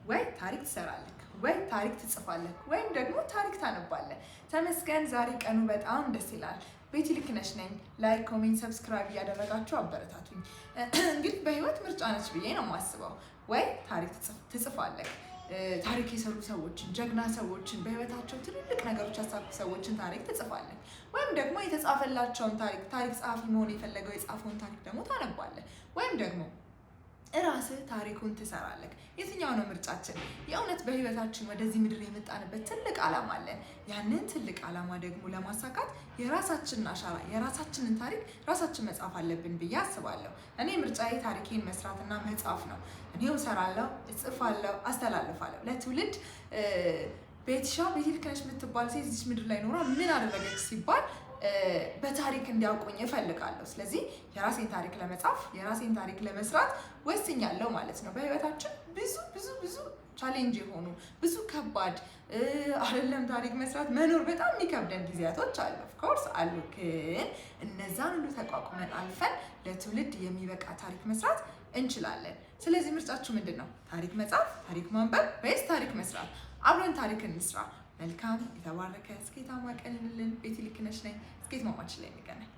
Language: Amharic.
ወይ ታሪክ ትሰራለህ፣ ወይ ታሪክ ትጽፋለህ፣ ወይም ደግሞ ታሪክ ታነባለህ። ተመስገን፣ ዛሬ ቀኑ በጣም ደስ ይላል። ቤቲ ልክነሽ ነኝ። Like፣ comment፣ subscribe እያደረጋችሁ አበረታቱኝ። እንግዲህ በህይወት ምርጫ ነች ብዬ ነው የማስበው። ወይ ታሪክ ትጽፋለህ፣ ታሪክ የሰሩ ሰዎችን፣ ጀግና ሰዎችን፣ በህይወታቸው ትልልቅ ነገሮች ያሳኩ ሰዎችን ታሪክ ትጽፋለህ። ወይም ደግሞ የተጻፈላቸውን ታሪክ፣ ታሪክ ጸሐፊ መሆን የፈለገው የጻፈውን ታሪክ ደግሞ ታነባለህ። ወይም ደግሞ እራስህ ታሪኩን ትሰራለህ። የትኛው ነው ምርጫችን? የእውነት በህይወታችን ወደዚህ ምድር የመጣንበት ትልቅ ዓላማ አለን። ያንን ትልቅ ዓላማ ደግሞ ለማሳካት የራሳችንን አሻራ፣ የራሳችንን ታሪክ ራሳችን መጻፍ አለብን ብዬ አስባለሁ። እኔ ምርጫዬ ታሪኬን መስራትና መጻፍ ነው። እኔው እሰራለሁ፣ እጽፋለሁ፣ አስተላልፋለሁ ለትውልድ። ቤትሻ ቤቲ ልክነሽ የምትባል ሴት እዚች ምድር ላይ ኖራ ምን አደረገች ሲባል በታሪክ እንዲያውቁኝ እፈልጋለሁ። ስለዚህ የራሴን ታሪክ ለመጻፍ፣ የራሴን ታሪክ ለመስራት ወስኛለሁ ማለት ነው። በህይወታችን ብዙ ብዙ ብዙ challenge የሆኑ፣ ብዙ ከባድ አይደለም ታሪክ መስራት፣ መኖር በጣም የሚከብደን ጊዜያቶች አሉ። Of course አሉ። ግን እነዛን ሁሉ ተቋቁመን አልፈን ለትውልድ የሚበቃ ታሪክ መስራት እንችላለን። ስለዚህ ምርጫችሁ ምንድን ነው? ታሪክ መጻፍ፣ ታሪክ ማንበብ ወይስ ታሪክ መስራት? አብረን ታሪክ እንስራ። መልካም የተባረከ ስኬታማ ቀን ይሁንልን። ቤቲ ልክነሽ ነኝ። ስኬት ማማችን ላይ እንገናኝ።